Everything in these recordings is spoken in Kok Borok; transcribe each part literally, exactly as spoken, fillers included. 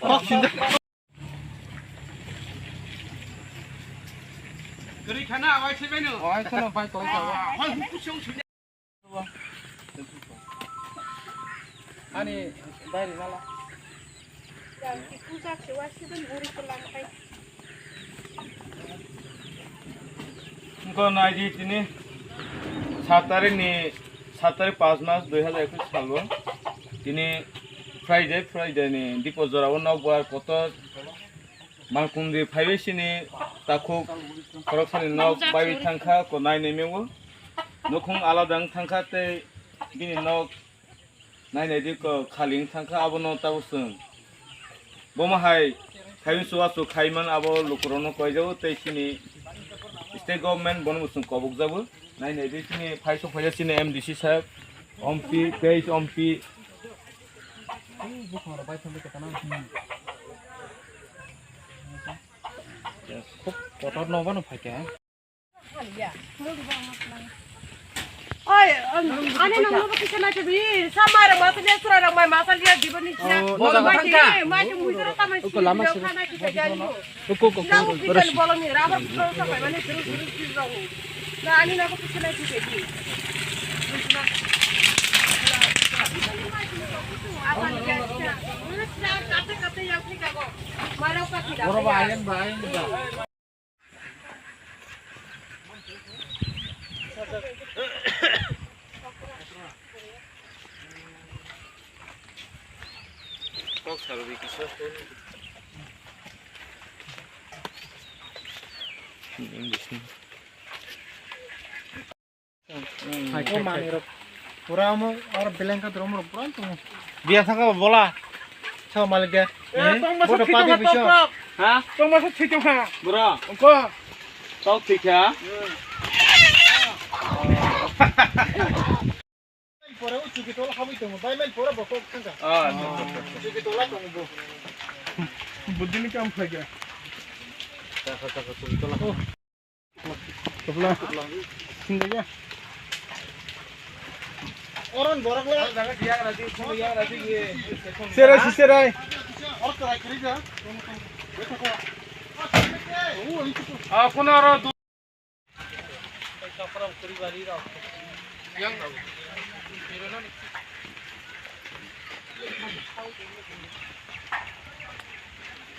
Kok sinjak. Kwrwi khana, awai se baino. Awai khana bai tong tong. Hoi, hukuk song song. Ani bai ri nala. Yang ki puja se wa se ban uri ko lang kai. Wngkha naidi tini sat tarik ni, sat tarik pas mas dui hazar ekush salo. Tini Friday, Friday ni dipor jora o nokbar kotor Malkumdi phaibai sini takhuk khoroksani nok baiwi thangkha, ko nainai meo. Nukhung alada wng thangkha tei bini nok nainai di ko khali wng thangkha, abono tabuk chwng. Bomo hai khaimsu wasu khaiman abo lukurokno koijago tei sini state government bono bo chwng kobokjago. Nainai di sini phai sok phaijak sini M D C saheb, ompi, tei ompi. Khub kotor no bono phaikha. Oi, ani nang no kisa na chabi, samar ma sa sura rang mai ma sa liya dibani siya. Oh, mai tini, mai tini mui sura tamai siya, lama sura. Uko, uko, uko. Sila uko kisan bolong ni, rabar kusa sa mai mane suru suru suru rang. Na ani na ko kisa na chabi. Apa ni ya? Kate kate ya kita ko. Marau ka kita. Boro ba ayen ba ayen ba. Kok saro di kisa. English ni. Hai, hai, hai. Pura omo oro beleng ka drum rok pura tongo. Biya thangka bola. Sao malik de. Eh, tong masa thwi tong ha, tong rok. Ha? Tong masa thwi tong ha. Bro. Ongko. Tau thwi kha. Pore o chuki tola habwi tongo. Bai mail pore bo kok thangka. Ah. Chuki tola tongo bo. Budini kam phai ga. Taka taka chuki tola. Oh. Topla. Sindega. Oron borok le. Serai si serai. Or try kri ja. Ah, kono aro du-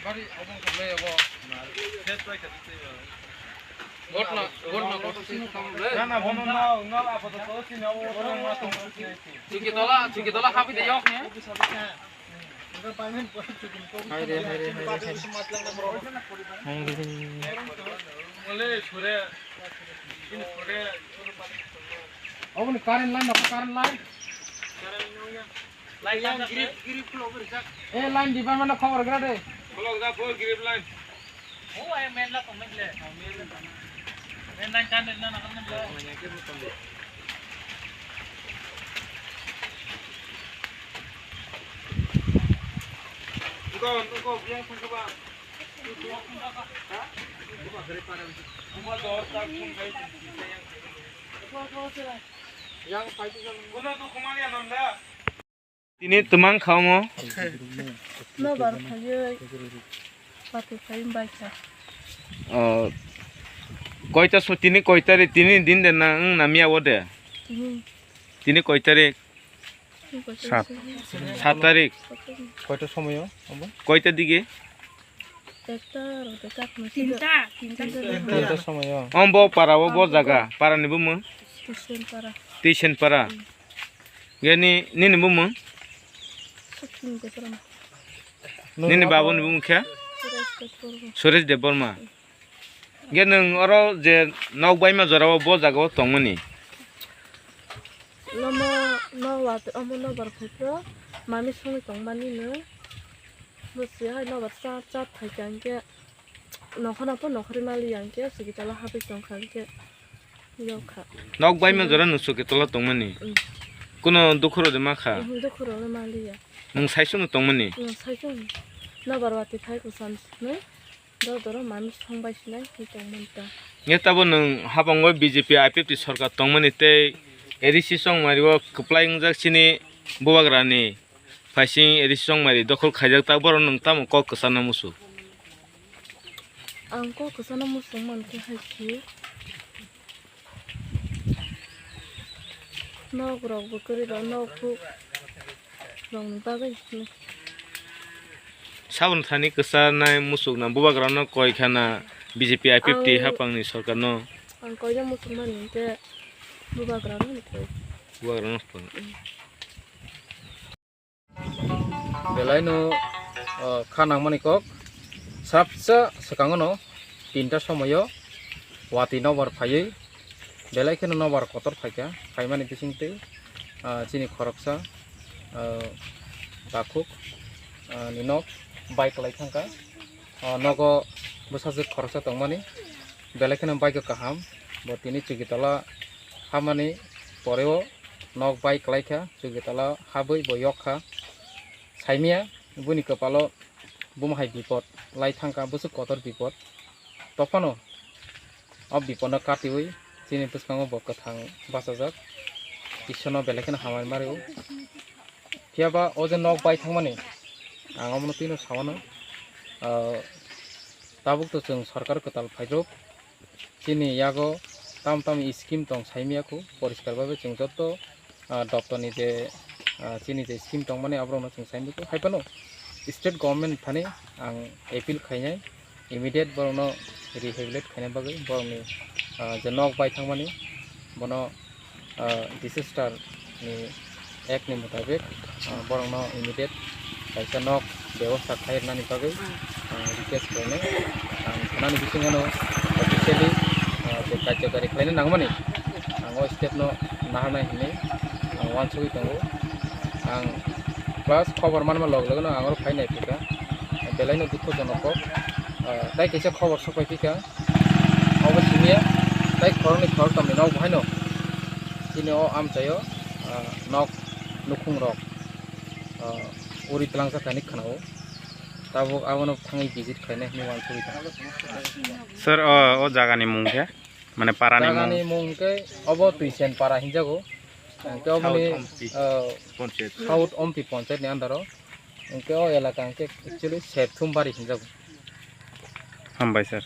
Bari, abang khamlai abo. Gotna, gotna, gotna. Na, na, bono na, na, apato to sini abo, abo ma tong. Chuki tola, chuki tola habi de yok ne. Hai re, hai re, hai re, hai re. Hai re. Ole, sure. Ini sure. Aboni current line, current line. Line yang grip, grip khulok rijak. Eh, line department no khobor gra de. Khulok da, bo grip line. Oh, ai main la comment le. Main line kan na na kan le. Ko, ko, biang phun ba. Ha? Ko ba gre para. Ko ba dor ta phun bai. Yang pai tu. Ko na tu kumani ananda. Tini twmang kha omo? Nobar phaiwi, pati phaiwi bai kha. Oh, koita so, tini koi tarik, tini din de na, wng na miya o de? Tini. Tini koi tarik? Tini koi tarik? Sat. Sat tarik. Sat tarik. Koita somoyo, obo? Koita dige? Ekta rok de kak na sida. Tinta, tinta. Tinta somoyo. Om bo para o, bo jaga. Para ni bumung? Tisen para. Tisen para. Hmm. Ge ni, nini bumung? Sakini de para. Nini babu ni bumung khe? Suresh Debbarma. Suresh Debbarma. Ge nwng oro je nok baima jora o, bo jaga o tongmani? Nomo, no wat, omo nobar phai pro. Mami songwi tongmani no. Bo se hai nobar cha, cha phai kha hwnkhe, nokhorno pho nokhorwi maliya hwnkhe, chuki tola habwi tongkha hwnkhe, yokha. Nok baima jora nwng chuki tola tongmani? Mm. Kuno dukhurok de makha? Mhm, dukhurok le maliya. Nwng saichung no tongmani? Nwng saichung. Nobar watwi phai kwcham sinai, dor doro manwi songbai sinai, hi tongmani ta. Nge tabo nwng habango B J P I P F T sorkar tongmani tei A D C chongmari o kwplai wngjak chini bubagrani Phaising Edi Chongmari dokhol khaijak, tak borok nwng tamo kok kwchana muchung? Ang kok kwchana muchung mankhe hai se, nok rok bo kwrwi ba nok bu rokni bagwi. Saboni thani kwchanai muchungna bubagrano koi khana B J P I P F T ang hapangni sorkarno. Ang koina muchung mani hinkhe bubagrano koi. Bubagrano koi. Mm. Belaino, o, kha nangmani kok. Sapsa swkangono tinta somoyo watwi nobar phaiwi belai kheno nobar kotor phaikha, phaimani bisingtwi, ah, chini khoroksa, ah, takhuk, ah, ni nok bai kwlai thangkha. Ah, nogo bwsajwk khoroksa tongmani, belai kheno bike o kaham, bo tini chwkitala hamani poreo nok bai kwlaikha, chwkitala habwi bo yokkha. Saimia buni kwpalo buma hai bipot lai thangkha, bwswk kotor bipot. Tophano o bipotno katiwi chini bwskango bo kwthang bachajak. Ishorno belai kheno hamari mario. Phiyaba o je nok bai thangmani, ang omono twino sawano, ah, tabuk to chwng sorkar kwtal phaijak. Chini yago tam tam scheme tong saimiyakhu, poriskar babe chwng joto, ah, doptorni je, ah, chini je scheme tongmani aborokno chwng saimiyakhu. Haiphano state government thani ang appeal khainai, immediate borokno rehabilitate khaina bagwi, borokni, ah, je nok bai thangmani bono, ah, disaster ni act ni mutabik, ah, borokno immediate kaisa nok bebosta khairnani bagwi, ah, request khainai. Ang thanani bisingno officially, ah, je karjokari khlaina nangmani ang o step no naharnai hinwi ang uansugwi tongo. Ang plus khobor manma log logno ang oro phai naiphikha, belaino dukhojonok kok, ah, tai kaisa khobor sokphaiphikha. Obo simiya tai khoroknwi khoroktamni nok bahaino chini o amchaio, ah, nok nukhungrok, ah, uri twlangsa khaini khwnao. Tabuk abono thangwi visit khainai hinwi uansugwi tongo. Sir, o, o jagani mung khe? Mane parani mung? Jagani mung khe obo Twisen para hinjago. Hwnkhe oboni, South Ompi, ah, Panchayat. South Ompi Panchayat ni under o. Hwnkhe o elaka hwnkhe actually Septhum Bari hinjago. Hambai sir.